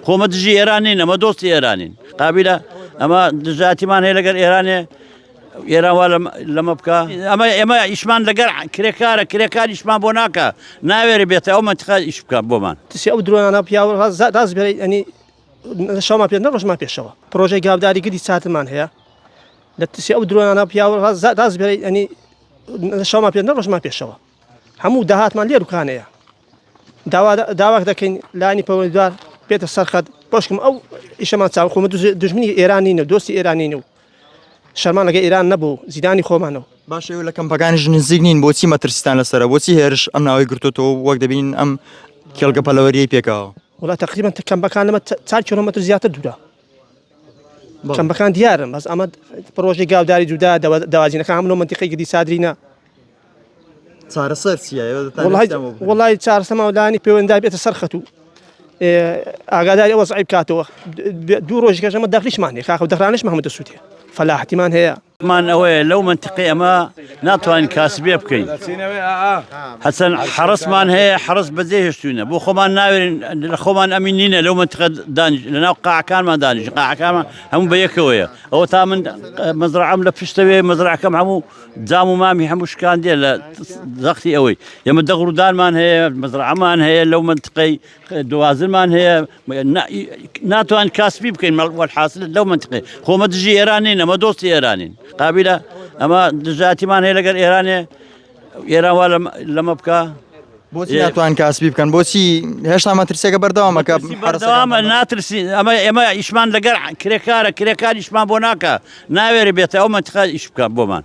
خۆمە دژی ئێران نین ئەمە دۆستی ئێرانین قابیلە ئەمە دژاتیمان هەیە لەگەر ئێرانێ ئێران وا لەمە بکە ئەمە ئێمە ئیشمان لەگەر کرێکارە کرێکار ئیشمان بۆ ناکە ناوێرە بێتە ئەو منتیقە ئیش بکە بۆمان. ترسی ئەو درۆنانە پیاو ڕاست بێ ئەنی شەومان پێ نەڕۆژمان پێشەوە پرۆژەی گاوداری گردی چاتمان هەیە لە ترسی ئەو درۆنانە پیاو ڕاست بێ ئەنی شەومان پێ نەڕۆژمان پێشەوە هەموو داهاتمان لێ ڕوکانەیە داوا داواک دەکەین لانی پەیوەندیدار بێتە سەرخەت بەشکم ئەو ئیشەمان چاو خۆمە دژمنی ئێران نینە دۆستی ئێران نین و شەرمان لەگە ئێران نەبوو زیدانی خۆمانەوە. باشە ئێوە لە کەمپەکانیش نزیک نین بۆچی مەترسیتان لەسەرە بۆچی هێرش ئەم ناوەی گرتۆتەوە وەک دەبینین ئەم کێڵگە پەلەوەریەی پێکاوە؟ وڵا تقریبا کەمپەکان لەمە 4 کیلۆمەتر زیاتر دوورە کەمپەکان دیارن بەس ئەمە پرۆژەی گاوداری جودا دەواجینەکان هەموو لەو مەنتیقەی گردی سادرینە چارەسەر چییە؟ وڵی چارەسەما لانی پەیوەندار بێتە سەر خەت و ئاگاداری ئەوە زعیب کاتەوە دوو ڕۆژ کەژەمە دەخلیشمان هەیە کاکە دەخرانشمان هەموو دەسووتێ فەلاحتیمان هەیە. مان ئەوەیە لەو منتیقەی ئەمە ناتوانین کاسبێ بکەین حەسەن حەڕسمان هەیە حەڕس بەجێ هێشتوینە بۆ خۆمان ناوێرین لە خۆمان ئەمین نینە لەو منتیقە دانیش لەناو قاعەکانمان دانیش قاعەکانمان هەموو بە یەکەوەیە ئەوە تا من مەزرعەم لە پشتەوێ مەزرعەکەم هەموو جام و مامی هەموو شکاندێ لە زەختی ئەوەی ئێمە دەغڕودانمان هەیە مەزرعەمان هەیە لەو منتقەی دوازنمان هەیە ناتوان کاسبی بکەین وەحاصل لەو منتقی خۆمە دژی ئێران نین ئەمە دۆستی ئێرانین قابیلە ئەمە دژاتیمان هەیە لەگەر ئێرانێ ئێران وا لەمە بکە بۆچی ناتوان کاسبی بکەن بۆچی هێشتا مەترسیەکە بەردەوامە کە بەردەوامە ناترسی ئەمە ئێمە ئیشمان لەگەر کرێکارە کرێکار ئیشمان بۆ ناکە ناوێرە بێتە ئەو منتقە ئیش بکە بۆمان.